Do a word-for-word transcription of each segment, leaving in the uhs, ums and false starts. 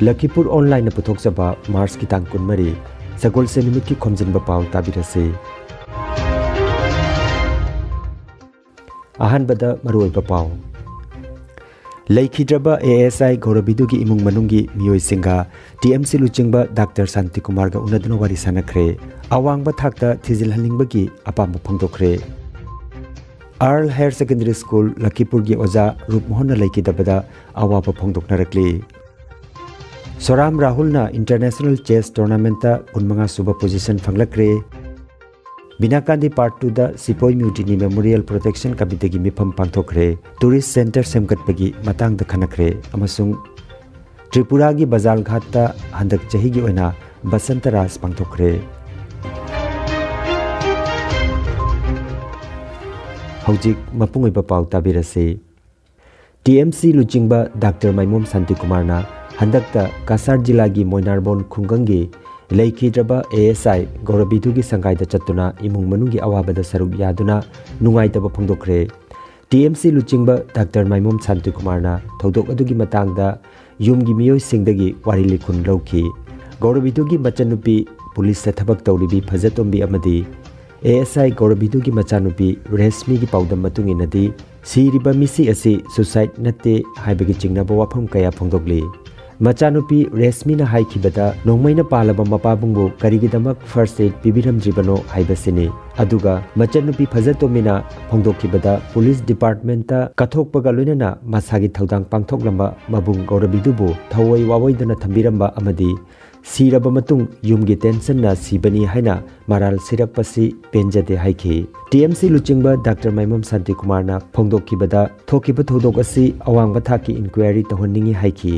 ꯂꯈꯤꯄꯨꯔ ꯑꯣꯟꯂꯥꯏꯟꯅ ꯄꯨꯊꯣꯛꯆꯕ ꯃꯥꯔꯆꯀꯤ ꯇꯥꯡ ꯀꯨꯟꯃꯔꯤ, ꯁꯒꯣꯜꯁꯦꯟ ꯅꯨꯃꯤꯠꯀꯤ ꯈꯣꯝꯖꯤꯟꯕ ꯄꯥꯎ ꯇꯥꯕꯤꯔꯁꯤ꯫ ꯑꯍꯥꯟꯕꯗ ꯃꯔꯨꯑꯣꯏꯕ ꯄꯥꯎ꯫ ꯂꯩꯈꯤꯗ꯭ꯔꯕ ASI ꯒꯧꯔꯕꯤꯗꯨꯒꯤ ꯏꯃꯨꯡ ꯃꯅꯨꯡꯒꯤ ꯃꯤꯑꯣꯏꯁꯤꯡꯒ TMC ꯂꯨꯆꯤꯡꯕ ꯗꯥꯛꯇꯔ ꯁꯥꯟꯇꯤꯀꯨꯃꯥꯔꯒ ꯎꯅꯗꯨꯅ ꯋꯥꯔꯤ ꯁꯥꯟꯅꯈ꯭ꯔꯦ꯫ ꯑꯋꯥꯡꯕ ꯊꯥꯛꯇ ꯊꯤꯖꯤꯜꯍꯟꯅꯤꯡꯕꯒꯤ ꯑꯄꯥꯝꯕ ꯐꯣꯡꯗꯣꯛꯈ꯭ꯔꯦ꯫ ꯑꯥꯔꯜ ꯍꯥꯌꯔ ꯁꯦꯀꯦꯟꯗꯔꯤ ꯁ꯭ꯀꯨꯜ ꯂꯈꯤꯄꯨꯔꯒꯤ ꯑꯣꯖꯥ ꯔꯨꯞꯃꯣꯍꯟꯅ ꯂꯩꯈꯤꯗꯕꯗ ꯑꯋꯥꯕ ꯐꯣꯡꯗꯣꯛꯅꯔꯛꯂꯤ꯫ ꯁꯣꯔꯥꯝ ꯔꯥꯍꯨꯜꯅ ꯏꯟꯇꯔꯅꯦꯁꯅꯦꯜ ꯆꯦꯁ ꯇꯣꯔꯅꯥꯃꯦꯟꯠꯇ ꯀꯨꯟꯃꯉꯥ ꯁꯨꯕ ꯄꯣꯖꯤꯁꯟ ꯐꯪꯂꯛꯈ꯭ꯔꯦ꯫ ꯕꯤꯅꯥꯀꯥꯟꯗꯤ ꯄꯥꯔꯠ ꯇꯨꯗ ꯁꯤꯄꯣꯏ ꯃ꯭ꯌꯨꯇꯤꯅꯤ ꯃꯦꯃꯣꯔꯤꯌꯦꯜ ꯄ꯭ꯔꯣꯇꯦꯛꯁꯟ ꯀꯃꯤꯇꯤꯒꯤ ꯃꯤꯐꯝ ꯄꯥꯡꯊꯣꯛꯈ꯭ꯔꯦ꯫ ꯇꯨꯔꯤꯁ ꯁꯦꯟꯇꯔ ꯁꯦꯝꯒꯠꯄꯒꯤ ꯃꯇꯥꯡꯗ ꯈꯟꯅꯈ꯭ꯔꯦ ꯑꯃꯁꯨꯡ ꯇ꯭ꯔꯤꯄꯨꯔꯥꯒꯤ ꯕꯖꯥꯜꯘꯥꯠꯇ ꯍꯟꯗꯛ ꯆꯍꯤꯒꯤ ꯑꯣꯏꯅ ꯕꯁꯟꯇ ꯔꯥꯖ ꯄꯥꯡꯊꯣꯛꯈ꯭ꯔꯦ꯫ ꯍꯧꯖꯤꯛ ꯃꯄꯨꯡ ꯑꯣꯏꯕ ꯄꯥꯎ ꯇꯥꯕꯤꯔꯁꯤ꯫ TMC ꯂꯨꯆꯤꯡꯕ ꯗꯥꯛꯇꯔ ꯃꯥꯏꯃꯣꯝ ꯁꯥꯟꯇꯤꯀꯨꯃꯥꯔꯅ ꯍꯟꯗꯛꯇ ꯀꯁꯥꯔ ꯖꯤꯂꯥꯒꯤ ꯃꯣꯏꯅꯥꯔꯕꯣꯟ ꯈꯨꯡꯒꯪꯒꯤ ꯂꯩꯈꯤꯗ꯭ꯔꯕ ASI ꯒꯧꯔꯕꯤꯗꯨꯒꯤ ꯁꯪꯒꯥꯏꯗ ꯆꯠꯇꯨꯅ ꯏꯃꯨꯡ ꯃꯅꯨꯡꯒꯤ ꯑꯋꯥꯕꯗ ꯁꯔꯨꯛ ꯌꯥꯗꯨꯅ ꯅꯨꯡꯉꯥꯏꯇꯕ ꯐꯣꯡꯗꯣꯛꯈ꯭ꯔꯦ꯫ TMC ꯂꯨꯆꯤꯡꯕ ꯗꯥꯛꯇꯔ ꯃꯥꯏꯃꯣꯝ ꯁꯥꯟꯇꯤꯀꯨꯃꯥꯔꯅ ꯊꯧꯗꯣꯛ ꯑꯗꯨꯒꯤ ꯃꯇꯥꯡꯗ ꯌꯨꯝꯒꯤ ꯃꯤꯑꯣꯏꯁꯤꯡꯗꯒꯤ ꯋꯥꯔꯤ ꯂꯤꯈꯨꯟ ꯂꯧꯈꯤ꯫ ꯒꯧꯔꯕꯤꯗꯨꯒꯤ ꯃꯆꯟꯅꯨꯄꯤ ꯄꯨꯂꯤꯁꯇ ꯊꯕꯛ ꯇꯧꯔꯤꯕꯤ ꯐꯖꯇꯣꯝꯕꯤ ꯑꯃꯗꯤ ASI ꯒꯧꯔꯕꯤꯗꯨꯒꯤ ꯃꯆꯥꯅꯨꯄꯤ ꯔꯦꯁꯃꯤꯒꯤ ꯄꯥꯎꯗꯝ ꯃꯇꯨꯡ ꯏꯟꯅꯗꯤ, ꯁꯤꯔꯤꯕ ꯃꯤꯁꯤ ꯑꯁꯤ ꯁꯨꯁꯥꯏꯗ ꯅꯠꯇꯦ ꯍꯥꯏꯕꯒꯤ ꯆꯤꯡꯅꯕ ꯋꯥꯐꯝ ꯀꯌꯥ ꯐꯣꯡꯗꯣꯛꯂꯤ꯫ ꯃꯆꯥꯅꯨꯄꯤ ꯔꯦꯁꯃꯤꯅ ꯍꯥꯏꯈꯤꯕꯗ, ꯅꯣꯡꯃꯩꯅ ꯄꯥꯜꯂꯕ ꯃꯄꯥꯕꯨꯡꯕꯨ ꯀꯔꯤꯒꯤꯗꯃꯛ ꯐꯥꯔꯁ ꯑꯦꯗ ꯄꯤꯕꯤꯔꯝꯗ꯭ꯔꯤꯕꯅꯣ ꯍꯥꯏꯕꯁꯤꯅꯤ꯫ ꯑꯗꯨꯒ ꯃꯆꯟꯅꯨꯄꯤ ꯐꯖꯇꯣꯝꯕꯤꯅ ꯐꯣꯡꯗꯣꯛꯈꯤꯕꯗ, ꯄꯨꯂꯤꯁ ꯗꯤꯄꯥꯔꯠꯃꯦꯟꯠꯇ ꯀꯠꯊꯣꯛꯄꯒ ꯂꯣꯏꯅꯅ ꯃꯁꯥꯒꯤ ꯊꯧꯗꯥꯡ ꯄꯥꯡꯊꯣꯛꯂꯝꯕ ꯃꯕꯨꯡ ꯒꯧꯔꯕꯤꯗꯨꯕꯨ ꯊꯑꯣꯏ ꯋꯥꯑꯣꯏꯗꯅ ꯊꯝꯕꯤꯔꯝꯕ ꯑꯃꯗꯤ ꯁꯤꯔꯕ ꯃꯇꯨꯡ ꯌꯨꯝꯒꯤ ꯇꯦꯟꯁꯟꯅ ꯁꯤꯕꯅꯤ ꯍꯥꯏꯅ ꯃꯔꯥꯜ ꯁꯤꯔꯛꯄꯁꯤ ꯄꯦꯟꯖꯗꯦ ꯍꯥꯏꯈꯤ꯫ TMC ꯂꯨꯆꯤꯡꯕ ꯗꯥꯛꯇꯔ ꯃꯥꯏꯃꯣꯝ ꯁꯥꯟꯇꯤꯀꯨꯃꯥꯔꯅ ꯐꯣꯡꯗꯣꯛꯈꯤꯕꯗ, ꯊꯣꯛꯈꯤꯕ ꯊꯧꯗꯣꯛ ꯑꯁꯤ ꯑꯋꯥꯡꯕ ꯊꯥꯛꯀꯤ ꯏꯟꯀ꯭ꯋꯥꯏꯔꯤ ꯇꯧꯍꯟꯅꯤꯡꯏ ꯍꯥꯏꯈꯤ꯫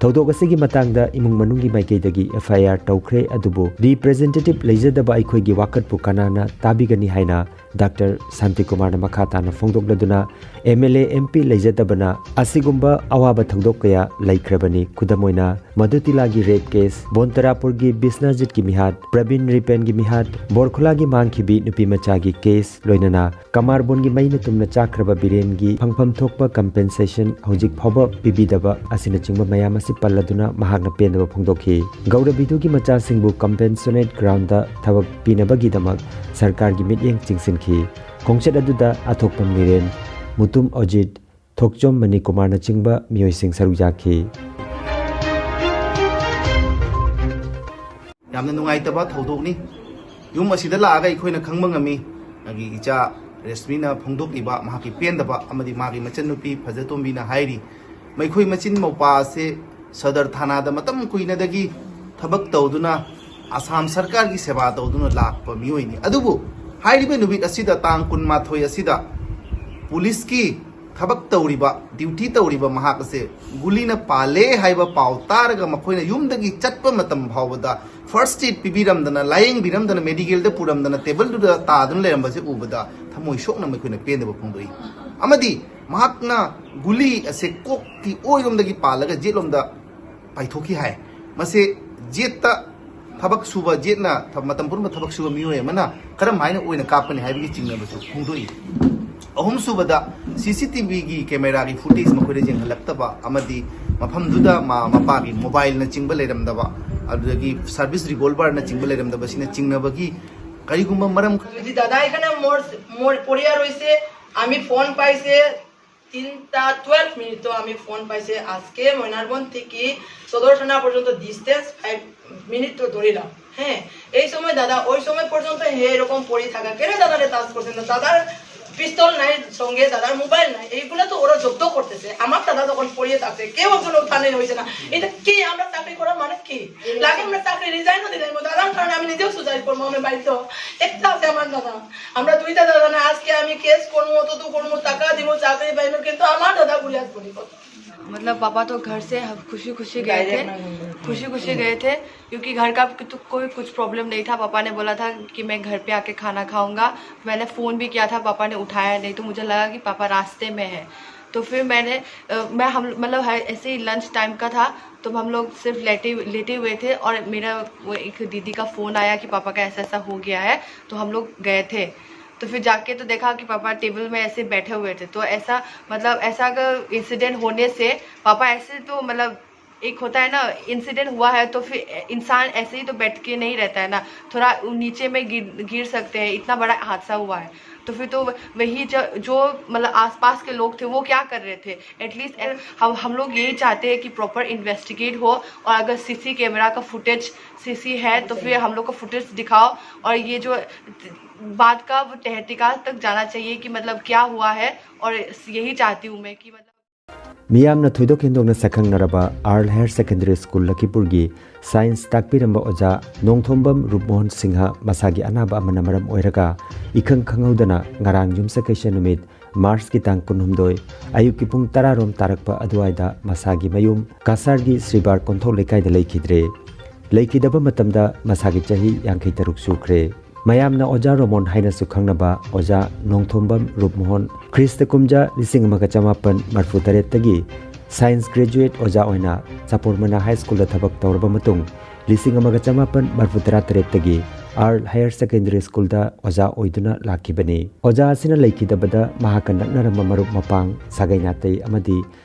ꯊꯧꯗꯣꯛ ꯑꯁꯤꯒꯤ ꯃꯇꯥꯡꯗ ꯏꯃꯨꯡ ꯃꯅꯨꯡꯒꯤ ꯃꯥꯏꯀꯩꯗꯒꯤ FIR ꯇꯧꯈ꯭ꯔꯦ, ꯑꯗꯨꯕꯨ ꯔꯤꯄ꯭ꯔꯦꯖꯦꯟꯇꯦꯇꯤꯚ ꯂꯩꯖꯗꯕ ꯑꯩꯈꯣꯏꯒꯤ ꯋꯥꯀꯠꯄꯨ ꯀꯅꯥꯅ ꯇꯥꯕꯤꯒꯅꯤ ꯍꯥꯏꯅ ꯗꯥꯛꯇꯔ ꯁꯥꯟꯇꯤꯀꯨꯃꯥꯔꯅ ꯃꯈꯥ ꯇꯥꯅ ꯐꯣꯡꯗꯣꯛꯂꯗꯨꯅ, M L A, M P ꯂꯩꯖꯗꯕꯅ ꯑꯁꯤꯒꯨꯝꯕ ꯑꯋꯥꯕ ꯊꯧꯗꯣꯛ ꯀꯌꯥ ꯂꯩꯈ꯭ꯔꯕꯅꯤ꯫ ꯈꯨꯗꯝ ꯑꯣꯏꯅ, ꯃꯗꯨꯇꯤꯂꯥꯒꯤ ꯔꯦꯞ ꯀꯦꯁ, ꯕꯣꯟꯇꯔꯥꯄꯨꯔꯒꯤ ꯕꯤꯁꯅꯥꯖꯤꯠꯀꯤ ꯃꯤꯍꯥꯠ, ꯄ꯭ꯔꯕꯤꯟ ꯔꯤꯄꯦꯟꯒꯤ ꯃꯤꯍꯥꯠ, ꯕꯣꯔꯈꯨꯂꯥꯒꯤ ꯃꯥꯡꯈꯤꯕꯤ ꯅꯨꯄꯤ ꯃꯆꯥꯒꯤ ꯀꯦꯁ, ꯂꯣꯏꯅꯅ ꯀꯃꯥꯔꯕꯣꯟꯒꯤ ꯃꯩꯅ ꯇꯨꯝꯅ ꯆꯥꯛꯈ꯭ꯔꯕ ꯕꯤꯔꯦꯟꯒꯤ ꯐꯪꯐꯝ ꯊꯣꯛꯄ ꯀꯝꯄꯦꯟꯁꯦꯁꯟ ꯍꯧꯖꯤꯛ ꯐꯥꯎꯕ ꯄꯤꯕꯤꯗꯕ ꯑꯁꯤꯅꯆꯤꯡꯕ ꯃꯌꯥꯝ ꯑꯁꯤ ꯄꯜꯂꯗꯨꯅ ꯃꯍꯥꯛꯅ ꯄꯦꯟꯗꯕ ꯐꯣꯡꯗꯣꯛꯈꯤ꯫ ꯒꯧꯔꯕꯤꯗꯨꯒꯤ ꯃꯆꯥꯁꯤꯡꯕꯨ ꯀꯝꯄꯦꯟꯁꯅꯦꯠ ꯒ꯭ꯔꯥꯎꯟꯗ ꯊꯕꯛ ꯄꯤꯅꯕꯒꯤꯗꯃꯛ ꯁꯔꯀꯥꯔꯒꯤ ꯃꯤꯠꯌꯦꯡ ꯆꯤꯡꯁꯤꯟꯈꯤ꯫ ꯈꯣꯡꯆꯠ ꯑꯗꯨꯗ ꯑꯊꯣꯛꯄꯝ ꯂꯤꯔꯦꯟ, ꯃꯨꯇꯨꯝ ꯑꯣꯖꯤꯠ, ꯊꯣꯛꯆꯣꯝ ꯃꯅꯤꯀꯨꯃꯥꯔꯅꯆꯤꯡꯕ ꯃꯤꯑꯣꯏꯁꯤꯡ ꯁꯔꯨꯛ ꯌꯥꯈꯤ꯫ ꯌꯥꯝꯅ ꯅꯨꯡꯉꯥꯏꯇꯕ ꯊꯧꯗꯣꯛꯅꯤ꯫ ꯌꯨꯝ ꯑꯁꯤꯗ ꯂꯥꯛꯑꯒ ꯑꯩꯈꯣꯏꯅ ꯈꯪꯕ ꯉꯝꯃꯤ, ꯃꯥꯒꯤ ꯏꯆꯥ ꯔꯦꯁꯃꯤꯅ ꯐꯣꯡꯗꯣꯛꯂꯤꯕ ꯃꯍꯥꯛꯀꯤ ꯄꯦꯟꯗꯕ ꯑꯃꯗꯤ ꯃꯥꯒꯤ ꯃꯆꯟꯅꯨꯄꯤ ꯐꯖꯇꯣꯝꯕꯤꯅ ꯍꯥꯏꯔꯤ, ꯃꯈꯣꯏ ꯃꯆꯤꯟ ꯃꯧꯄꯥ ꯑꯁꯦ ꯁꯗꯔ ꯊꯥꯅꯥꯗ ꯃꯇꯝ ꯀꯨꯏꯅꯗꯒꯤ ꯊꯕꯛ ꯇꯧꯗꯨꯅ ꯑꯁꯥꯝ ꯁꯔꯀꯥꯔꯒꯤ ꯁꯦꯕꯥ ꯇꯧꯗꯨꯅ ꯂꯥꯛꯄ ꯃꯤꯑꯣꯏꯅꯤ꯫ ꯑꯗꯨꯕꯨ ꯍꯥꯏꯔꯤꯕ ꯅꯨꯃꯤꯠ ꯑꯁꯤꯗ, ꯇꯥꯡ ꯀꯨꯟꯃꯥꯊꯣꯏ ꯑꯁꯤꯗ, ꯄꯨꯂꯤꯁꯀꯤ ꯊꯕꯛ ꯇꯧꯔꯤꯕ, ꯗ꯭ꯌꯨꯇꯤ ꯇꯧꯔꯤꯕ ꯃꯍꯥꯛ ꯑꯁꯦ ꯒꯨꯂꯤꯅ ꯄꯥꯜꯂꯦ ꯍꯥꯏꯕ ꯄꯥꯎ ꯇꯥꯔꯒ ꯃꯈꯣꯏꯅ ꯌꯨꯝꯗꯒꯤ ꯆꯠꯄ ꯃꯇꯝ ꯐꯥꯎꯕꯗ ꯐꯥꯔꯁ ꯑꯦꯗ ꯄꯤꯕꯤꯔꯝꯗꯅ, ꯂꯥꯌꯦꯡꯕꯤꯔꯝꯗꯅ, ꯃꯦꯗꯤꯀꯦꯜꯗ ꯄꯨꯔꯝꯗꯅ ꯇꯦꯕꯜꯗꯨꯗ ꯇꯥꯗꯨꯅ ꯂꯩꯔꯝꯕꯁꯦ ꯎꯕꯗ ꯊꯃꯣꯏ ꯁꯣꯛꯅ ꯃꯈꯣꯏꯅ ꯄꯦꯟꯗꯕ ꯐꯣꯡꯗꯣꯛꯏ꯫ ꯑꯃꯗꯤ ꯃꯍꯥꯛꯅ ꯒꯨꯂꯤ ꯑꯁꯦ ꯀꯣꯛꯀꯤ ꯑꯣꯏꯔꯣꯝꯗꯒꯤ ꯄꯥꯜꯂꯒ ꯌꯦꯠꯂꯣꯝꯗ ꯄꯥꯏꯊꯣꯛꯈꯤ ꯍꯥꯏ꯫ ꯃꯁꯤ ꯌꯦꯠꯇ ꯊꯕꯛ ꯁꯨꯕ, ꯌꯦꯠꯅ ꯊ-, ꯃꯇꯝ ꯄꯨꯝꯕ ꯊꯕꯛ ꯁꯨꯕ ꯃꯤꯑꯣꯏ ꯑꯃꯅ ꯀꯔꯝ ꯍꯥꯏꯅ ꯑꯣꯏꯅ ꯀꯥꯞꯀꯅꯤ ꯍꯥꯏꯕꯒꯤ ꯆꯤꯡꯅꯕꯁꯨ ꯐꯣꯡꯗꯣꯛꯏ꯫ ꯑꯍꯨꯝꯁꯨꯕꯗ, ꯁꯤ ꯁꯤ ꯇꯤ ꯚꯤꯒꯤ ꯀꯦꯃꯦꯔꯥꯒꯤ ꯐꯨꯇꯦꯖ ꯃꯈꯣꯏꯗ ꯌꯦꯡꯍꯜꯂꯛꯇꯕ ꯑꯃꯗꯤ ꯃꯐꯝꯗꯨꯗ ꯃꯥ-, ꯃꯄꯥꯒꯤ ꯃꯣꯕꯥꯏꯜꯅꯆꯤꯡꯕ ꯂꯩꯔꯝꯗꯕ, ꯑꯗꯨꯗꯒꯤ ꯁꯥꯔꯚꯤꯁ ꯔꯤꯚꯣꯜꯚꯔꯅꯆꯤꯡꯕ ꯂꯩꯔꯝꯗꯕꯁꯤꯅ ꯆꯤꯡꯅꯕꯒꯤ ꯀꯔꯤꯒꯨꯝꯕ ꯃꯔꯝ যদি দাদা এখানে মোর মোর পড়িয়া রয়েছে, আমি ফোন পাইছে তিনটা টুয়েলভ মিনিট, তো আমি ফোন পাইছে আজকে ময়নারবন থেকে সদর থানা পর্যন্ত ডিস্টেন্স ফাইভ মিনিট তো ধরিলাম। হ্যাঁ, এই সময় দাদা ওই সময় পর্যন্ত হে এরকম পড়ে থাকা, কেন দাদারে টাচ করছেন না? দাদার পিস্তল নাই সঙ্গে, দাদার মোবাইল নাই, এইগুলো তো ওরা জব্দ করতেছে। আমার দাদা তখন পড়িয়ে থাকছে, কেউ একজন ওখানে হয়েছে না। এটা কি? আমরা চাকরি করা মানে কি? লাগে আমরা চাকরি রিজাইনও দিলাম, দাদার কারণে আমি নিজেও সুসাইড করবো, আমি বাধ্য। একটা আছে আমার দাদা, আমরা দুইটা দাদা না, আজকে আমি কেস করবো, অত তো করবো, টাকা দিব, চাকরি পাইবো, কিন্তু আমার দাদা ঘুরে আসবো নি কত। मतलब पापा तो घर से खुशी खुशी गए थे, खुशी खुशी गए थे, क्योंकि घर का तो कोई कुछ प्रॉब्लम नहीं था। पापा ने बोला था कि मैं घर पे आके खाना खाऊंगा। मैंने फ़ोन भी किया था, पापा ने उठाया नहीं, तो मुझे लगा कि पापा रास्ते में है। तो फिर मैंने अ, मैं हम मतलब है ऐसे ही लंच टाइम का था, तो हम लोग सिर्फ लेटे लेटे हुए थे और मेरा वो एक दीदी का फ़ोन आया कि पापा का ऐसा ऐसा हो गया है, तो हम लोग गए थे। तो फिर जाके तो देखा कि पापा टेबल में ऐसे बैठे हुए थे। तो ऐसा मतलब ऐसा अगर इंसिडेंट होने से पापा ऐसे तो मतलब एक होता है ना, इंसिडेंट हुआ है तो फिर इंसान ऐसे ही तो बैठ के नहीं रहता है ना, थोड़ा नीचे में गिर गिर सकते हैं, इतना बड़ा हादसा हुआ है। तो फिर तो वही जो, जो मतलब आसपास के लोग थे वो क्या कर रहे थे, एटलीस्ट हम हम लोग यही चाहते हैं कि प्रॉपर इन्वेस्टिगेट हो। और अगर सीसी कैमरा का फुटेज सीसी है तो फिर हम लोग को फुटेज दिखाओ। और ये जो बात का वो तहकीकात तक जाना चाहिए कि मतलब क्या हुआ है। और यही चाहती हूँ मैं कि मतलब ꯃꯤꯌꯥꯝꯅ ꯊꯣꯏꯗꯣꯛ ꯍꯦꯟꯗꯣꯛꯅ ꯁꯛꯈꯪꯅꯔꯕ ꯑꯥꯔꯜ ꯍꯥꯌꯔ ꯁꯦꯀꯦꯟꯗꯔꯤ ꯁ꯭ꯀꯨꯜ ꯂꯈꯤꯄꯨꯔꯒꯤ ꯁꯥꯏꯟꯁ ꯇꯥꯛꯄꯤꯔꯝꯕ ꯑꯣꯖꯥ ꯅꯣꯡꯊꯣꯝꯕꯝ ꯔꯨꯞꯃꯣꯍꯟ ꯁꯤꯡꯍ ꯃꯁꯥꯒꯤ ꯑꯅꯥꯕ ꯑꯃꯅ ꯃꯔꯝ ꯑꯣꯏꯔꯒ ꯏꯈꯪ ꯈꯪꯍꯧꯗꯅ ꯉꯔꯥꯡ ꯌꯨꯝꯁꯀꯩꯁ ꯅꯨꯃꯤꯠ ꯃꯥꯔꯆꯀꯤ ꯇꯥꯡ ꯀꯨꯟꯍꯨꯝꯗꯣꯏ ꯑꯌꯨꯛꯀꯤ ꯄꯨꯡ ꯇꯔꯥꯔꯣꯝ ꯇꯥꯔꯛꯄ ꯑꯗꯨꯋꯥꯏꯗ ꯃꯁꯥꯒꯤ ꯃꯌꯨꯝ ꯀꯁꯥꯔꯒꯤ ꯁ꯭ꯔꯤꯕꯥꯔ ꯀꯣꯟꯊꯧ ꯂꯩꯀꯥꯏꯗ ꯂꯩꯈꯤꯗ꯭ꯔꯦ꯫ ꯂꯩꯈꯤꯗꯕ ꯃꯇꯝꯗ ꯃꯁꯥꯒꯤ ꯆꯍꯤ ꯌꯥꯡꯈꯩ ꯇꯔꯨꯛ ꯁꯨꯈ꯭ꯔꯦ꯫ ꯃꯌꯥꯝꯅ ꯑꯣꯖꯥ ꯔꯣꯃꯣꯟ ꯍꯥꯏꯅꯁꯨ ꯈꯪꯅꯕ ꯑꯣꯖꯥ ꯅꯣꯡꯊꯣꯝꯕꯝ ꯔꯨꯞꯃꯣꯍꯟ ꯈ꯭ꯔꯤꯁꯇ ꯀꯨꯝꯖꯥ ꯂꯤꯁꯤꯡ ꯑꯃꯒ ꯆꯃꯥꯄꯟ ꯃꯔꯐꯨ ꯇꯔꯦꯠꯇꯒꯤ ꯁꯥꯏꯟꯁ ꯒ꯭ꯔꯦꯖꯨꯑꯦꯠ ꯑꯣꯖꯥ ꯑꯣꯏꯅ ꯆꯥꯄꯣꯔꯃꯅꯥ ꯍꯥꯏ ꯁ꯭ꯀꯨꯜꯗ ꯊꯕꯛ ꯇꯧꯔꯕ ꯃꯇꯨꯡ ꯂꯤꯁꯤꯡ ꯑꯃꯒ ꯆꯃꯥꯄꯟ ꯃꯔꯐꯨ ꯇꯔꯥ ꯇꯔꯦꯠꯇꯒꯤ ꯑꯥꯔꯜ ꯍꯥꯌꯔ ꯁꯦꯀꯦꯟꯗꯔꯤ ꯁ꯭ꯀꯨꯜꯗ ꯑꯣꯖꯥ ꯑꯣꯏꯗꯨꯅ ꯂꯥꯛꯈꯤꯕꯅꯤ꯫ ꯑꯣꯖꯥ ꯑꯁꯤꯅ ꯂꯩꯈꯤꯗꯕꯗ ꯃꯍꯥꯛꯀ ꯅꯛꯅꯔꯝꯕ ꯃꯔꯨꯞ ꯃꯄꯥꯡ, ꯁꯥꯒꯩ ꯅꯥꯇꯩ ꯑꯃꯗꯤ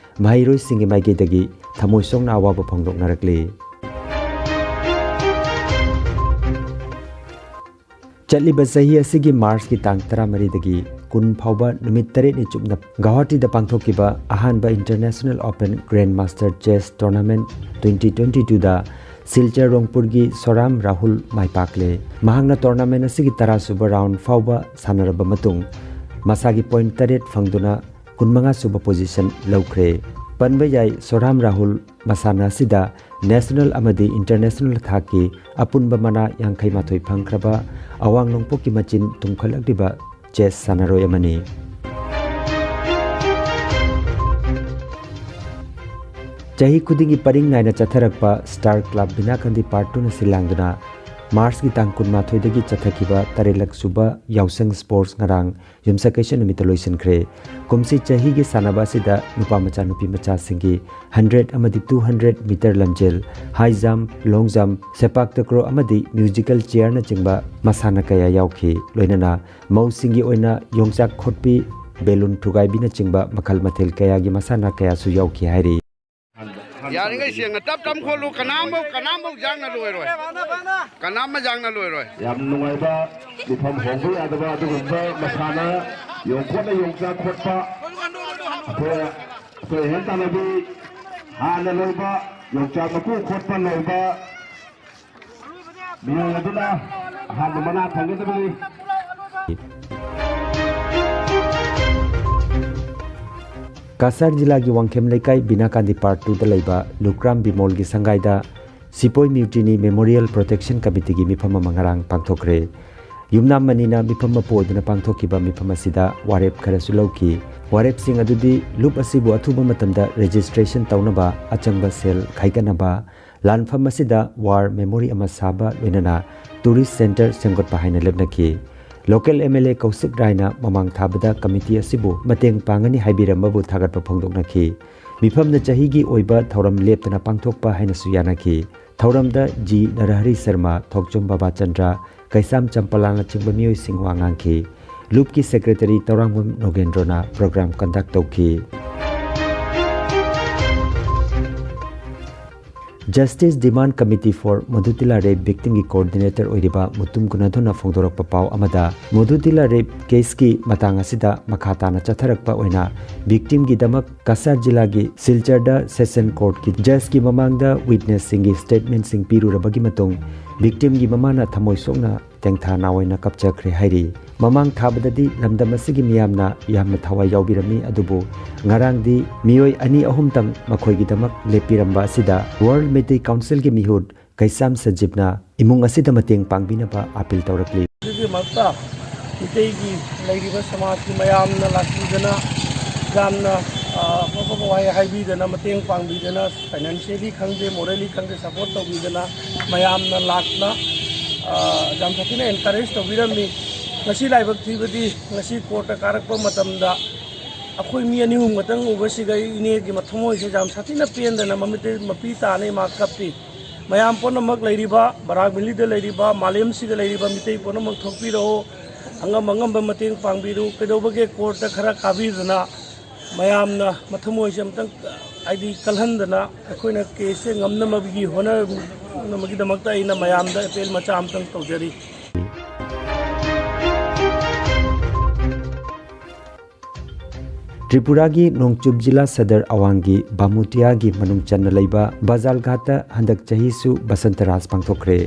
ꯃꯍꯩꯔꯣꯏꯁꯤꯡꯒꯤ ꯃꯥꯏꯀꯩꯗꯒꯤ ꯊꯃꯣꯏ ꯁꯣꯛꯅ ꯑꯋꯥꯕ ꯐꯣꯡꯗꯣꯛꯅꯔꯛꯂꯤ꯫ ꯆꯠꯂꯤꯕ ꯆꯍꯤ ꯑꯁꯤꯒꯤ ꯃꯥꯔꯆꯀꯤ ꯇꯥꯡ ꯇꯔꯥꯃꯔꯤꯗꯒꯤ ꯀꯨꯟ ꯐꯥꯎꯕ ꯅꯨꯃꯤꯠ ꯇꯔꯦꯠꯅꯤ ꯆꯨꯞꯅ ꯒꯧꯍꯥꯇꯤꯗ ꯄꯥꯡꯊꯣꯛꯈꯤꯕ ꯑꯍꯥꯟꯕ International Open Grandmaster Chess Tournament twenty twenty twoꯗ Silchar ꯔꯣꯡꯄꯨꯔꯒꯤ ꯁꯣꯔꯥꯝ Rahul ꯃꯥꯏ ꯄꯥꯛꯂꯦ꯫ ꯃꯍꯥꯛꯅ ꯇꯣꯔꯅꯥꯃꯦꯟ ꯑꯁꯤꯒꯤ ꯇꯔꯥꯁꯨꯕ ꯔꯥꯎꯟ ꯐꯥꯎꯕ ꯁꯥꯟꯅꯔꯕ ꯃꯇꯨꯡ ꯃꯁꯥꯒꯤ ꯄꯣꯏꯟ ꯇꯔꯦꯠ ꯐꯪꯗꯨꯅ ꯀꯨꯟꯃꯉꯥ ꯁꯨꯕ ꯄꯣꯖꯤꯁꯟ ꯂꯧꯈ꯭ꯔꯦ꯫ ꯄꯟꯕ ꯌꯥꯏ, ꯁꯣꯔꯥꯝ ꯔꯥꯍꯨꯜ ꯃꯁꯥꯟꯅ ꯑꯁꯤꯗ ꯅꯦꯁꯅꯦꯜ ꯑꯃꯗꯤ ꯏꯟꯇꯔꯅꯦꯁꯅꯦꯜ ꯊꯥꯛꯀꯤ ꯑꯄꯨꯟꯕ ꯃꯅꯥ ꯌꯥꯡꯈꯩ ꯃꯥꯊꯣꯏ ꯐꯪꯈ꯭ꯔꯕ ꯑꯋꯥꯡ ꯅꯣꯡꯄꯣꯛꯀꯤ ꯃꯆꯤꯟ ꯇꯨꯝꯈꯠꯂꯛꯂꯤꯕ ꯆꯦꯁ ꯁꯥꯟꯅꯔꯣꯏ ꯑꯃꯅꯤ꯫ ꯆꯍꯤ ꯈꯨꯗꯤꯡꯒꯤ ꯄꯔꯤꯡ ꯅꯥꯏꯅ ꯆꯠꯊꯔꯛꯄ Star Club ꯕꯤꯅꯥꯀꯥꯟꯗꯤ Part Two ꯅ ꯁꯤꯜꯂꯥꯡꯗꯨꯅ ꯃꯥꯔꯆꯀꯤ ꯇꯥꯡ ꯀꯨꯟꯃꯥꯊꯣꯏꯗꯒꯤ ꯆꯠꯊꯈꯤꯕ ꯇꯔꯦꯠꯂꯛ ꯁꯨꯕ ꯌꯥꯎꯁꯪ Sports ꯉꯔꯥꯡ ꯌꯨꯝꯁꯀꯩꯁ ꯅꯨꯃꯤꯠꯇ ꯂꯣꯏꯁꯤꯟꯈ꯭ꯔꯦ꯫ ꯀꯨꯝꯁꯤ ꯆꯍꯤꯒꯤ ꯁꯥꯟꯅꯕ ꯑꯁꯤꯗ ꯅꯨꯄꯥ ꯃꯆꯥ ꯅꯨꯄꯤ ꯃꯆꯥꯁꯤꯡꯒꯤ hundred ꯑꯃꯗꯤ two hundred meter ꯂꯝꯖꯦꯜ, high jump, long jump, ꯁꯦꯄꯥꯛ ꯇꯀ꯭ꯔꯣ ꯑꯃꯗꯤ musical chair ꯅꯆꯤꯡꯕ ꯃꯁꯥꯟꯅ ꯀꯌꯥ ꯌꯥꯎꯈꯤ꯫ ꯂꯣꯏꯅꯅ ꯃꯧꯁꯤꯡꯒꯤ ꯑꯣꯏꯅ ꯌꯣꯡꯆꯥꯛ ꯈꯣꯠꯄꯤ, balloon ꯊꯨꯒꯥꯏꯕꯤꯅꯆꯤꯡꯕ ꯃꯈꯜ ꯃꯊꯦꯜ ꯀꯌꯥꯒꯤ ꯃꯁꯥꯟꯅ ꯀꯌꯥꯁꯨ ꯌꯥꯎꯈꯤ ꯍꯥꯏꯔꯤ꯫ ꯌꯥꯔꯤꯉꯩ ꯁꯦꯡꯅ ꯇꯞ ꯇꯞ ꯈꯣꯠꯂꯨ, ꯀꯅꯥꯝꯐꯧ, ꯀꯅꯥꯝꯐꯧ ꯌꯥꯡꯅ ꯂꯣꯏꯔꯣꯏ, ꯀꯅꯥꯝ ꯑꯃ ꯌꯥꯡꯅ ꯂꯣꯏꯔꯣꯏ꯫ ꯌꯥꯝ ꯅꯨꯡꯉꯥꯏꯕ, ꯃꯤꯐꯝ ꯍꯣꯡꯕ ꯌꯥꯗꯕ ꯑꯗꯨꯒꯨꯝꯕ ꯃꯁꯥꯟꯅ, ꯌꯣꯡꯈꯣꯠꯅ ꯌꯣꯡꯆꯥꯛ ꯈꯣꯠꯄ, ꯑꯩꯈꯣꯏ, ꯑꯩꯈꯣꯏ ꯍꯦꯟ ꯇꯥꯟꯅꯕꯤ ꯍꯥꯟꯅ ꯂꯣꯏꯕ, ꯌꯣꯡꯆꯥꯛ ꯃꯀꯨ ꯈꯣꯠꯄ ꯂꯣꯏꯕ ꯃꯤꯑꯣꯏ ꯑꯗꯨꯅ ꯑꯍꯥꯟꯕ ꯃꯅꯥ ꯐꯪꯒꯗꯕꯅꯤ꯫ ꯀꯁꯥꯔ ꯖꯤꯂꯥꯒꯤ ꯋꯥꯡꯈꯦꯝ ꯂꯩꯀꯥꯏ ꯕꯤꯅꯥꯀꯥꯟꯗꯤ Part Two ꯗ ꯂꯩꯕ ꯂꯨꯀ꯭ꯔꯥꯝ ꯕꯤꯃꯣꯜꯒꯤ ꯁꯪꯒꯥꯏꯗ ꯁꯤꯄꯣꯏ Mutiny Memorial Protection Committee ꯒꯤ ꯃꯤꯐꯝ ꯑꯃ ꯉꯔꯥꯡ ꯄꯥꯡꯊꯣꯛꯈ꯭ꯔꯦ꯫ ꯌꯨꯝꯅꯥꯝ ꯑꯅꯤꯅ ꯃꯤꯐꯝ ꯃꯄꯨ ꯑꯣꯏꯗꯨꯅ ꯄꯥꯡꯊꯣꯛꯈꯤꯕ ꯃꯤꯐꯝ ꯑꯁꯤꯗ ꯋꯥꯔꯦꯞ ꯈꯔꯁꯨ ꯂꯧꯈꯤ꯫ ꯋꯥꯔꯦꯞꯁꯤꯡ ꯑꯗꯨꯗꯤ ꯂꯨꯞ ꯑꯁꯤꯕꯨ ꯑꯊꯨꯕ ꯃꯇꯝꯗ registration ꯇꯧꯅꯕ ꯑꯆꯪꯕ ꯁꯦꯜ ꯈꯥꯏꯒꯠꯅꯕ, ꯂꯥꯟꯐꯝ ꯑꯁꯤꯗ war memory ꯑꯃ ꯁꯥꯕ, ꯂꯣꯏꯅꯅ tourist centre ꯁꯦꯝꯒꯠꯄ ꯍꯥꯏꯅ ꯂꯦꯞꯅꯈꯤ꯫ Local M L A ꯀꯧꯁꯤꯛ ꯔꯥꯏꯅ ꯃꯃꯥꯡ ꯊꯥꯕꯗ committee ꯑꯁꯤꯕꯨ ꯃꯇꯦꯡ ꯄꯥꯡꯒꯅꯤ ꯍꯥꯏꯕꯤꯔꯝꯕꯕꯨ ꯊꯥꯒꯠꯄ ꯐꯣꯡꯗꯣꯛꯅꯈꯤ꯫ ꯃꯤꯐꯝꯗ ꯆꯍꯤꯒꯤ ꯑꯣꯏꯕ ꯊꯧꯔꯝ ꯂꯦꯞꯇꯅ ꯄꯥꯡꯊꯣꯛꯄ ꯍꯥꯏꯅꯁꯨ ꯌꯥꯅꯈꯤ꯫ ꯊꯧꯔꯝꯗ ꯖꯤ ꯅꯔꯍꯔꯤ ꯁꯔꯃ, ꯊꯣꯛꯆꯣꯝ ꯕꯕꯥꯆꯟꯗ꯭ꯔ, ꯀꯩꯁꯥꯝ ꯆꯝꯄꯂꯥꯅꯆꯤꯡꯕ ꯃꯤꯑꯣꯏꯁꯤꯡ ꯋꯥ ꯉꯥꯡꯈꯤ꯫ ꯂꯨꯞꯀꯤ secretary ꯇꯧꯔꯥꯡꯕꯝ ꯅꯣꯒꯦꯟꯗ꯭ꯔꯣꯅ program conduct ꯇꯧꯈꯤ꯫ Justice Demand Committee for Madhutila Rape Victim ꯒꯤ coordinator ꯑꯣꯏꯔꯤꯕ ꯃꯨꯇꯨꯝ ꯒꯨꯅꯥꯙꯣꯟꯅ ꯐꯣꯡꯗꯣꯔꯛꯄ ꯄꯥꯎ ꯑꯃꯗ, ꯃꯗꯨꯇꯤꯂꯥ rape case ꯀꯤ ꯃꯇꯥꯡ ꯑꯁꯤꯗ ꯃꯈꯥ ꯇꯥꯅ ꯆꯠꯊꯔꯛꯄ ꯑꯣꯏꯅ victim ꯒꯤꯗꯃꯛ ꯀꯁꯥꯔ ꯖꯤꯂꯥꯒꯤ ꯁꯤꯜꯆꯔꯗ session court ꯀꯤ judge ꯀꯤ ꯃꯃꯥꯡꯗ witness ꯁꯤꯡꯒꯤ statement ꯁꯤꯡ ꯄꯤꯔꯨꯔꯕꯒꯤ ꯃꯇꯨꯡ, victim ꯒꯤ ꯃꯃꯥꯅ ꯊꯃꯣꯏ ꯁꯣꯛꯅ ꯇꯦꯡꯊꯥ ꯅꯥꯑꯣꯏꯅ ꯀꯞꯆꯈ꯭ꯔꯦ ꯍꯥꯏꯔꯤ꯫ ꯃꯃꯥꯡ ꯊꯥꯕꯗꯗꯤ ꯂꯝꯗꯝ ꯑꯁꯤꯒꯤ ꯃꯤꯌꯥꯝꯅ ꯌꯥꯝꯅ ꯊꯋꯥꯏ ꯌꯥꯎꯕꯤꯔꯝꯃꯤ, ꯑꯗꯨꯕꯨ ꯉꯔꯥꯡꯗꯤ ꯃꯤꯑꯣꯏ ꯑꯅꯤ ꯑꯍꯨꯝꯇꯪ ꯃꯈꯣꯏꯒꯤꯗꯃꯛ ꯂꯦꯞꯄꯤꯔꯝꯕ ꯑꯁꯤꯗ World Meitei Council ꯒꯤ ꯃꯤꯍꯨꯠ ꯀꯩꯁꯥꯝ ꯁꯖꯤꯕꯅ ꯏꯃꯨꯡ ꯑꯁꯤꯗ ꯃꯇꯦꯡ ꯄꯥꯡꯕꯤꯅꯕ appeal ꯇꯧꯔꯛꯂꯤ꯫ ꯑꯗꯨꯒꯤꯗꯃꯛꯇ ꯃꯤꯇꯩꯒꯤ ꯂꯩꯔꯤꯕ ꯁꯃꯥꯖꯀꯤ ꯃꯌꯥꯝꯅ ꯂꯥꯛꯄꯤꯗꯅ ꯌꯥꯝꯅ ꯑꯐꯕ ꯋꯥꯍꯩ ꯍꯥꯏꯕꯤꯗꯅ, ꯃꯇꯦꯡ ꯄꯥꯡꯕꯤꯗꯅ, ꯐꯥꯏꯅꯥꯟꯁꯤꯌꯦꯜꯂꯤ ꯈꯪꯗꯦ, ꯃꯣꯔꯦꯜꯂꯤ ꯈꯪꯗꯦ, ꯁꯄꯣꯔꯠ ꯇꯧꯕꯤꯗꯅ, ꯃꯌꯥꯝꯅ ꯂꯥꯛꯅ ꯌꯥꯝ ꯁꯥꯊꯤꯅ ꯑꯦꯟꯀꯔꯦꯖ ꯇꯧꯕꯤꯔꯝꯃꯤ꯫ ꯉꯁꯤ ꯂꯥꯏꯕꯛ ꯊꯤꯕꯗꯤ, ꯉꯁꯤ ꯀꯣꯔꯠꯇ ꯀꯥꯔꯛꯄ ꯃꯇꯝꯗ ꯑꯩꯈꯣꯏ ꯃꯤ ꯑꯅꯤ ꯑꯍꯨꯝ ꯈꯛꯇꯪ ꯎꯕꯁꯤꯗ ꯏꯅꯦꯒꯤ ꯃꯊꯃꯣꯏꯁꯦ ꯌꯥꯝ ꯁꯥꯊꯤꯅ ꯄꯦꯟꯗꯅ ꯃꯃꯤꯠꯇ ꯃꯄꯤ ꯇꯥꯅ ꯏꯃꯥ ꯀꯞꯄꯤ꯫ ꯃꯌꯥꯝ ꯄꯨꯝꯅꯃꯛ ꯂꯩꯔꯤꯕ, ꯕꯔꯥꯛ ꯚꯦꯂꯤꯗ ꯂꯩꯔꯤꯕ, ꯃꯥꯂꯦꯝꯁꯤꯗ ꯂꯩꯔꯤꯕ ꯃꯤꯇꯩ ꯄꯨꯝꯅꯃꯛ ꯊꯣꯛꯄꯤꯔꯛꯑꯣ꯫ ꯑꯉꯝ ꯑꯉꯝꯕ ꯃꯇꯦꯡ ꯄꯥꯡꯕꯤꯔꯨ꯫ ꯀꯩꯗꯧꯕꯒꯦ, ꯀꯣꯔꯠꯇ ꯈꯔ ꯀꯥꯕꯤꯗꯅ ꯃꯌꯥꯝꯅ ꯃꯊꯃꯣꯏꯁꯦ ꯑꯝꯇꯪ, ꯍꯥꯏꯗꯤ, ꯀꯜꯍꯟꯗꯅ ꯑꯩꯈꯣꯏꯅ ꯀꯦꯁꯁꯦ ꯉꯝꯅꯕꯒꯤ ꯍꯣꯠꯅꯅꯕꯒꯤꯗꯃꯛꯇ ꯑꯩꯅ ꯃꯌꯥꯝꯗ ꯑꯦꯄꯦꯜ ꯃꯆꯥ ꯑꯝꯇꯪ ꯇꯧꯖꯔꯤ꯫ ꯇ꯭ꯔꯤꯄꯨꯔꯥꯒꯤ ꯅꯣꯡꯆꯨꯞ ꯖꯤꯂꯥ ꯁꯗꯔ ꯑꯋꯥꯡꯒꯤ ꯕꯥꯃꯨꯇꯤꯌꯥꯒꯤ ꯃꯅꯨꯡ ꯆꯟꯅ ꯂꯩꯕ ꯕꯖꯥꯜꯘꯥꯠꯇ ꯍꯟꯗꯛ ꯆꯍꯤꯁꯨ ꯕꯁꯟꯇ ꯔꯥꯁ ꯄꯥꯡꯊꯣꯛꯈ꯭ꯔꯦ꯫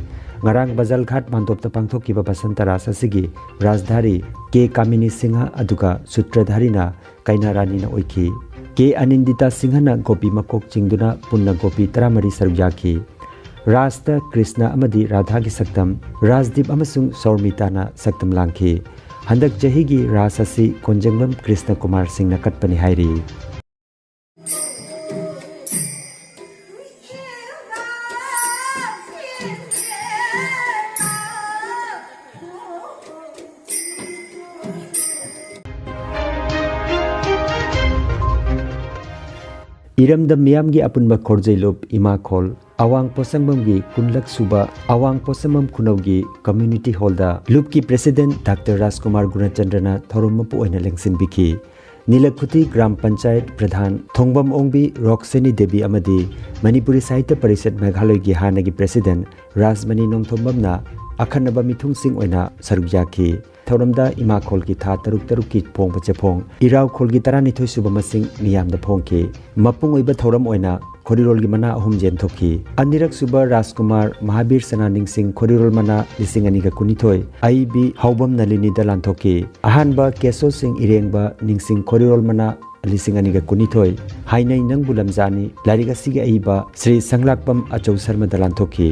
ꯉꯔꯥꯡ ꯕꯖꯥꯜꯘꯥꯠ ꯃꯥꯟꯗꯣꯞꯇ ꯄꯥꯡꯊꯣꯛꯈꯤꯕ ꯕꯁꯟꯇ ꯔꯥꯁ ꯑꯁꯤꯒꯤ ꯔꯥꯖꯙꯥꯔꯤ ꯀꯦ ꯀꯥꯃꯤꯅꯤ ꯁꯤꯡꯍ ꯑꯗꯨꯒ ꯁꯨꯇ꯭ꯔꯙꯥꯔꯤꯅ ꯀꯩꯅꯥ ꯔꯥꯅꯤꯅ ꯑꯣꯏꯈꯤ꯫ ꯀꯦ ꯑꯅꯤꯟꯗꯤꯇꯥ ꯁꯤꯡꯍꯅ ꯒꯣꯄꯤ ꯃꯀꯣꯛ ꯆꯤꯡꯗꯨꯅ ꯄꯨꯟꯅ ꯒꯣꯄꯤ ꯇꯔꯥꯃꯔꯤ ꯁꯔꯨꯛ ꯌꯥꯈꯤ꯫ ꯔꯥꯁꯇ ꯀ꯭ꯔꯤꯁꯅ ꯑꯃꯗꯤ ꯔꯥꯙꯥꯒꯤ ꯁꯛꯇꯝ, ꯔꯥꯖꯗꯤꯞ ꯑꯃꯁꯨꯡ ꯁꯧꯔꯃꯤꯇꯥꯅ ꯁꯛꯇꯝ ꯂꯥꯡꯈꯤ꯫ ꯍꯟꯗꯛ ꯆꯍꯤꯒꯤ ꯔꯥꯁ ꯑꯁꯤ ꯀꯣꯟꯖꯦꯡꯕꯝ ꯀ꯭ꯔꯤꯁꯅ ꯀꯨꯃꯥꯔ ꯁꯤꯡꯅ ꯀꯠꯄꯅꯤ ꯍꯥꯏꯔꯤ꯫ ꯏꯔꯝꯗꯝ ꯃꯤꯌꯥꯝꯒꯤ ꯑꯄꯨꯟꯕ ꯈꯣꯔꯖꯩꯂꯨꯞ ꯏꯃꯥ ꯈꯣꯜ ꯑꯋꯥꯡ ꯄꯣꯠꯁꯪꯕꯝꯒꯤ ꯀꯨꯟꯂꯛ ꯁꯨꯕ ꯑꯋꯥꯡ ꯄꯣꯠꯁꯪꯕꯝ ꯈꯨꯅꯧꯒꯤ ꯀꯝꯃ꯭ꯌꯨꯅꯤꯇꯤ ꯍꯣꯜꯗ ꯂꯨꯞꯀꯤ ꯄ꯭ꯔꯦꯁꯤꯗꯦꯟꯠ ꯗꯥꯛꯇꯔ ꯔꯥꯖꯀꯨꯃꯥꯔ ꯒꯨꯅꯆꯟꯗ꯭ꯔꯅ ꯊꯧꯔꯝ ꯃꯄꯨ ꯑꯣꯏꯅ ꯂꯦꯡꯁꯤꯟꯕꯤꯈꯤ꯫ ꯅꯤꯂꯛꯈꯨꯇꯤ ꯒ꯭ꯔꯥꯝ ꯄꯟꯆꯥꯌꯠ ꯄ꯭ꯔꯙꯥꯟ ꯊꯣꯡꯕꯝ ꯑꯣꯡꯕꯤ ꯔꯣꯛꯁꯦꯅꯤ ꯗꯦꯕꯤ ꯑꯃꯗꯤ ꯃꯅꯤꯄꯨꯔꯤ ꯁꯥꯍꯤꯇ꯭ꯌ ꯄꯔꯤꯁꯠ ꯃꯦꯘꯥꯂꯌꯒꯤ ꯍꯥꯟꯅꯒꯤ ꯄ꯭ꯔꯦꯁꯤꯗꯦꯟꯠ ꯔꯥꯖꯃꯅꯤ ꯅꯣꯡꯊꯣꯝꯕꯝꯅ ꯑꯈꯟꯅꯕ ꯃꯤꯊꯨꯡꯁꯤꯡ ꯑꯣꯏꯅ ꯁꯔꯨꯛ ꯌꯥꯈꯤ꯫ ꯊꯧꯔꯝꯗ ꯏꯃꯥ ꯈꯣꯜꯒꯤ ꯊꯥ ꯇꯔꯨꯛ ꯇꯔꯨꯛꯀꯤ ꯄꯣꯡꯕ ꯆꯦꯐꯣꯡ, ꯏꯔꯥꯎ ꯈꯣꯜꯒꯤ ꯇꯔꯥꯅꯤꯊꯣꯏ ꯁꯨꯕ ꯃꯁꯤꯡ ꯃꯤꯌꯥꯝꯗ ꯐꯣꯡꯈꯤ꯫ ꯃꯄꯨꯡ ꯑꯣꯏꯕ ꯊꯧꯔꯝ ꯑꯣꯏꯅ ꯈꯣꯔꯤꯔꯣꯜꯒꯤ ꯃꯅꯥ ꯑꯍꯨꯝ ꯌꯦꯟꯊꯣꯛꯈꯤ꯫ ꯑꯅꯤꯔꯛ ꯁꯨꯕ ꯔꯥꯖꯀꯨꯃꯥꯔ ꯃꯍꯥꯕꯤꯔ ꯁꯅꯥ ꯅꯤꯡꯁꯤꯡ ꯈꯣꯔꯤꯔꯣꯜ ꯃꯅꯥ ꯂꯤꯁꯤꯡ ꯑꯅꯤꯒ ꯀꯨꯟꯅꯤꯊꯣꯏ, ꯑꯏꯕꯤ ꯍꯥꯎꯕꯝ ꯅꯂꯤꯅꯤꯗ ꯂꯥꯟꯊꯣꯛꯈꯤ꯫ ꯑꯍꯥꯟꯕ ꯀꯦꯁꯣ ꯁꯤꯡ ꯏꯔꯦꯡꯕ ꯅꯤꯡꯁꯤꯡ ꯈꯣꯔꯤꯔꯣꯜ ꯃꯅꯥ ꯂꯤꯁꯤꯡ ꯑꯅꯤꯒ ꯀꯨꯟꯅꯤꯊꯣꯏ, ꯍꯥꯏꯅꯩ ꯅꯪꯕꯨ ꯂꯝꯖꯥꯅꯤ ꯂꯥꯏꯔꯤꯛ ꯑꯁꯤꯒꯤ ꯑꯏꯕ ꯁ꯭ꯔꯤ ꯁꯪꯂꯥꯛꯄꯝ ꯑꯆꯧ ꯁꯔꯃꯗ ꯂꯥꯟꯊꯣꯛꯈꯤ꯫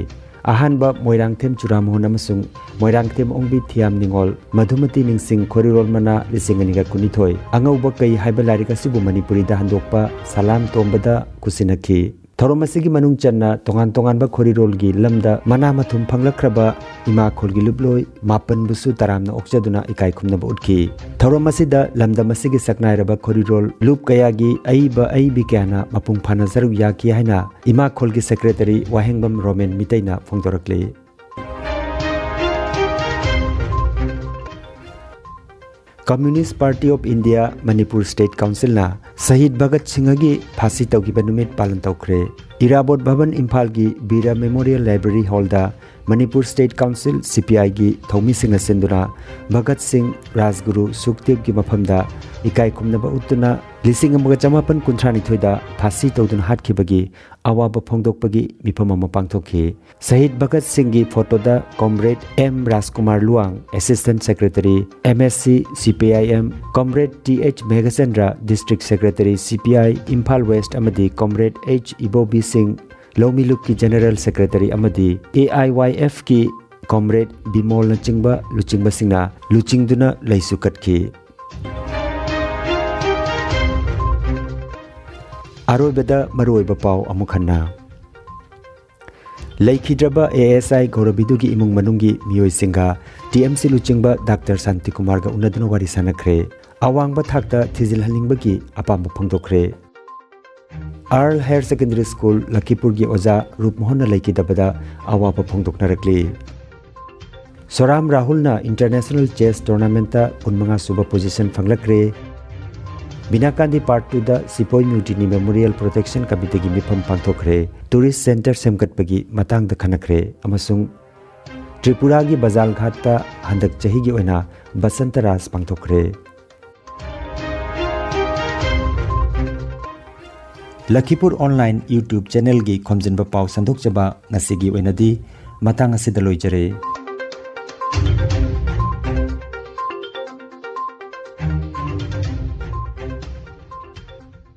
ꯑꯍꯥꯟꯕ ꯃꯣꯏꯔꯥꯡꯊꯦꯝ ꯆꯨꯔꯥꯃꯣꯍꯟ ꯑꯃꯁꯨꯡ ꯃꯣꯏꯔꯥꯡꯊꯦꯝ ꯑꯣꯡꯕꯤ ꯊꯤꯌꯥꯝ ꯅꯤꯉꯣꯜ ꯃꯙꯨꯃꯇꯤ ꯅꯤꯡꯁꯤꯡ ꯈꯣꯔꯤꯔꯣꯜ ꯃꯅꯥ ꯂꯤꯁꯤꯡ ꯑꯅꯤꯒ ꯀꯨꯟꯅꯤꯊꯣꯏ꯫ ꯑꯉꯧꯕ ꯀꯩ ꯍꯥꯏꯕ ꯂꯥꯏꯔꯤꯛ ꯑꯁꯤꯕꯨ ꯃꯅꯤꯄꯨꯔꯤꯗ ꯍꯟꯗꯣꯛꯄ ꯁꯂꯥꯝ ꯇꯣꯝꯕꯗ ꯈꯨꯠꯁꯤꯟꯅꯈꯤ꯫ ꯊꯧꯔꯝ ꯑꯁꯤꯒꯤ ꯃꯅꯨꯡ ꯆꯟꯅ ꯇꯣꯉꯥꯟ ꯇꯣꯉꯥꯟꯕ ꯈꯣꯔꯤꯔꯣꯜꯒꯤ ꯂꯝꯗ ꯃꯅꯥ ꯃꯊꯨꯝ ꯐꯪꯂꯛꯈ꯭ꯔꯕ ꯏꯃꯥ ꯈꯣꯜꯒꯤ ꯂꯨꯞꯂꯣꯏ ꯃꯥꯄꯟꯕꯨꯁꯨ ꯇꯔꯥꯝꯅ ꯑꯣꯛꯆꯗꯨꯅ ꯏꯀꯥꯏ ꯈꯨꯝꯅꯕ ꯎꯠꯈꯤ꯫ ꯊꯧꯔꯝ ꯑꯁꯤꯗ ꯂꯝꯗꯝ ꯑꯁꯤꯒꯤ ꯁꯛꯅꯥꯏꯔꯕ ꯈꯣꯔꯤꯔꯣꯜ ꯂꯨꯞ ꯀꯌꯥꯒꯤ ꯑꯏꯕ ꯑꯏꯕꯤ ꯀꯌꯥꯅ ꯃꯄꯨꯡ ꯐꯥꯅ ꯁꯔꯨꯛ ꯌꯥꯈꯤ ꯍꯥꯏꯅ ꯏꯃꯥ ꯈꯣꯜꯒꯤ ꯁꯦꯀ꯭ꯔꯦꯇꯔꯤ ꯋꯥꯍꯦꯡꯕꯝ ꯔꯣꯃꯦꯟ ꯃꯤꯇꯩꯅ ꯐꯣꯡꯗꯣꯔꯛꯂꯤ꯫ Communist Party of India Manipur State Councilꯅ ꯁꯍꯤꯗ ꯚꯒꯠ ꯁꯤꯡꯍꯒꯤ ꯐꯥꯁꯤ ꯇꯧꯈꯤꯕ ꯅꯨꯃꯤꯠ ꯄꯥꯂꯟ ꯇꯧꯈ꯭ꯔꯦ꯫ ꯏꯔꯥꯕꯣꯠ ꯚꯕꯟ ꯏꯝꯐꯥꯜꯒꯤ ꯕꯤꯔ ꯃꯦꯃꯣꯔꯤꯌꯦꯜ ꯂꯥꯏꯕ꯭ꯔꯦꯔꯤ ꯍꯣꯜꯗ ꯃꯅꯤꯄꯨꯔ ꯁ꯭ꯇꯦꯠ ꯀꯥꯎꯟꯁꯤꯜ, ꯁꯤ ꯄꯤ ꯑꯥꯏꯒꯤ ꯊꯧꯃꯤꯁꯤꯡꯅ ꯁꯤꯟꯗꯨꯅ ꯚꯒꯠ ꯁꯤꯡ, ꯔꯥꯖꯒꯨꯔꯨ ꯁꯨꯈꯗꯦꯕꯒꯤ ꯃꯐꯝꯗ ꯏꯀꯥꯏ ꯈꯨꯝꯅꯕ ꯎꯠꯇꯨꯅ ꯂꯤꯁꯤꯡ ꯑꯃꯒ ꯆꯃꯥꯄꯟ ꯀꯨꯟꯊ꯭ꯔꯥ ꯅꯤꯊꯣꯏꯗ ꯐꯥꯁꯤ ꯇꯧꯗꯨꯅ ꯍꯥꯠꯈꯤꯕꯒꯤ ꯑꯋꯥꯕ ꯐꯣꯡꯗꯣꯛꯄꯒꯤ ꯃꯤꯐꯝ ꯑꯃ ꯄꯥꯡꯊꯣꯛꯈꯤ꯫ ꯁꯍꯤꯗ ꯚꯒꯠ ꯁꯤꯡꯒꯤ ꯐꯣꯇꯣꯗ comrade M Rajkumar Luwang, assistant secretary, M S C, C P I M, comrade T H Meghachandra, district secretary, C P I, Imphal West ꯑꯃꯗꯤ ꯀꯣꯝꯔꯦꯗ ꯑꯩꯆ ꯏꯕꯣꯕꯤ ꯁꯤꯡ, ꯂꯧꯃꯤ ꯂꯨꯞꯀꯤ ꯖꯦꯅꯔꯦꯜ ꯁꯦꯀ꯭ꯔꯦꯇꯔꯤ ꯑꯃꯗꯤ ꯑꯦ ꯑꯥꯏ ꯋꯥꯏ ꯑꯦꯐꯀꯤ ꯀꯣꯝꯔꯦꯗ ꯕꯤꯃꯣꯜꯅꯆꯤꯡꯕ ꯂꯨꯆꯤꯡꯕꯁꯤꯡꯅ ꯂꯨꯆꯤꯡꯗꯨꯅ ꯂꯩꯁꯨ ꯀꯠꯈꯤ꯫ ꯑꯔꯣꯏꯕꯗ ꯃꯔꯨꯑꯣꯏꯕ ꯄꯥꯎ ꯑꯃꯨꯛ ꯍꯟꯅ꯫ ꯂꯩꯈꯤꯗ꯭ꯔꯕ ꯑꯦ ꯑꯦꯁ ꯑꯥꯏ ꯒꯧꯔꯕꯤꯗꯨꯒꯤ ꯏꯃꯨꯡ ꯃꯅꯨꯡꯒꯤ ꯃꯤꯑꯣꯏꯁꯤꯡꯒ ꯇꯤ ꯑꯦꯝ ꯁꯤ ꯂꯨꯆꯤꯡꯕ ꯗꯥꯛꯇꯔ ꯁꯥꯟꯇꯤꯀꯨꯃꯥꯔꯒ ꯎꯅꯗꯨꯅ ꯋꯥꯔꯤ ꯁꯥꯟꯅꯈ꯭ꯔꯦ꯫ ꯑꯋꯥꯡꯕ ꯊꯥꯛꯇ ꯊꯤꯖꯤꯜꯍꯟꯅꯤꯡꯕꯒꯤ ꯑꯄꯥꯝꯕ ꯐꯣꯡꯗꯣꯛꯈ꯭ꯔꯦ꯫ ꯑꯥꯔꯜ ꯍꯥꯌꯔ ꯁꯦꯀꯦꯟꯗꯔꯤ ꯁ꯭ꯀꯨꯜ ꯂꯈꯤꯄꯨꯔꯒꯤ ꯑꯣꯖꯥ ꯔꯨꯞꯃꯣꯍꯟꯅ ꯂꯩꯈꯤꯗꯕꯗ ꯑꯋꯥꯕ ꯐꯣꯡꯗꯣꯛꯅꯔꯛꯂꯤ꯫ ꯁꯣꯔꯥꯝ ꯔꯥꯍꯨꯜꯅ ꯏꯟꯇꯔꯅꯦꯁꯅꯦꯜ ꯆꯦꯁ ꯇꯣꯔꯅꯥꯃꯦꯟꯠꯇ ꯀꯨꯟꯃꯉꯥ ꯁꯨꯕ ꯄꯣꯖꯤꯁꯟ ꯐꯪꯂꯛꯈ꯭ꯔꯦ꯫ ꯕꯤꯅꯥꯀꯥꯟꯗꯤ ꯄꯥꯔꯠ ꯇꯨꯗ ꯁꯤꯄꯣꯏ ꯃ꯭ꯌꯨꯇꯤꯅꯤ ꯃꯦꯃꯣꯔꯤꯌꯦꯜ ꯄ꯭ꯔꯣꯇꯦꯛꯁꯟ ꯀꯃꯤꯇꯤꯒꯤ ꯃꯤꯐꯝ ꯄꯥꯡꯊꯣꯛꯈ꯭ꯔꯦ꯫ ꯇꯨꯔꯤꯁ ꯁꯦꯟꯇꯔ ꯁꯦꯝꯒꯠꯄꯒꯤ ꯃꯇꯥꯡꯗ ꯈꯟꯅꯈ꯭ꯔꯦ ꯑꯃꯁꯨꯡ ꯇ꯭ꯔꯤꯄꯨꯔꯥꯒꯤ ꯕꯖꯥꯜꯘꯥꯠꯇ ꯍꯟꯗꯛ ꯆꯍꯤꯒꯤ ꯑꯣꯏꯅ ꯕꯁꯟꯇ ꯔꯥꯁ ꯄꯥꯡꯊꯣꯛꯈ꯭ꯔꯦ꯫ ꯂꯈꯤꯄꯨꯔ ꯑꯣꯟꯂꯥꯏꯟ YouTube ꯆꯦꯅꯦꯜꯒꯤ ꯈꯣꯝꯖꯤꯟꯕ ꯄꯥꯎ ꯁꯟꯗꯣꯛꯆꯕ ꯉꯁꯤꯒꯤ ꯑꯣꯏꯅꯗꯤ ꯃꯇꯥꯡ ꯑꯁꯤꯗ ꯂꯣꯏꯖꯔꯦ꯫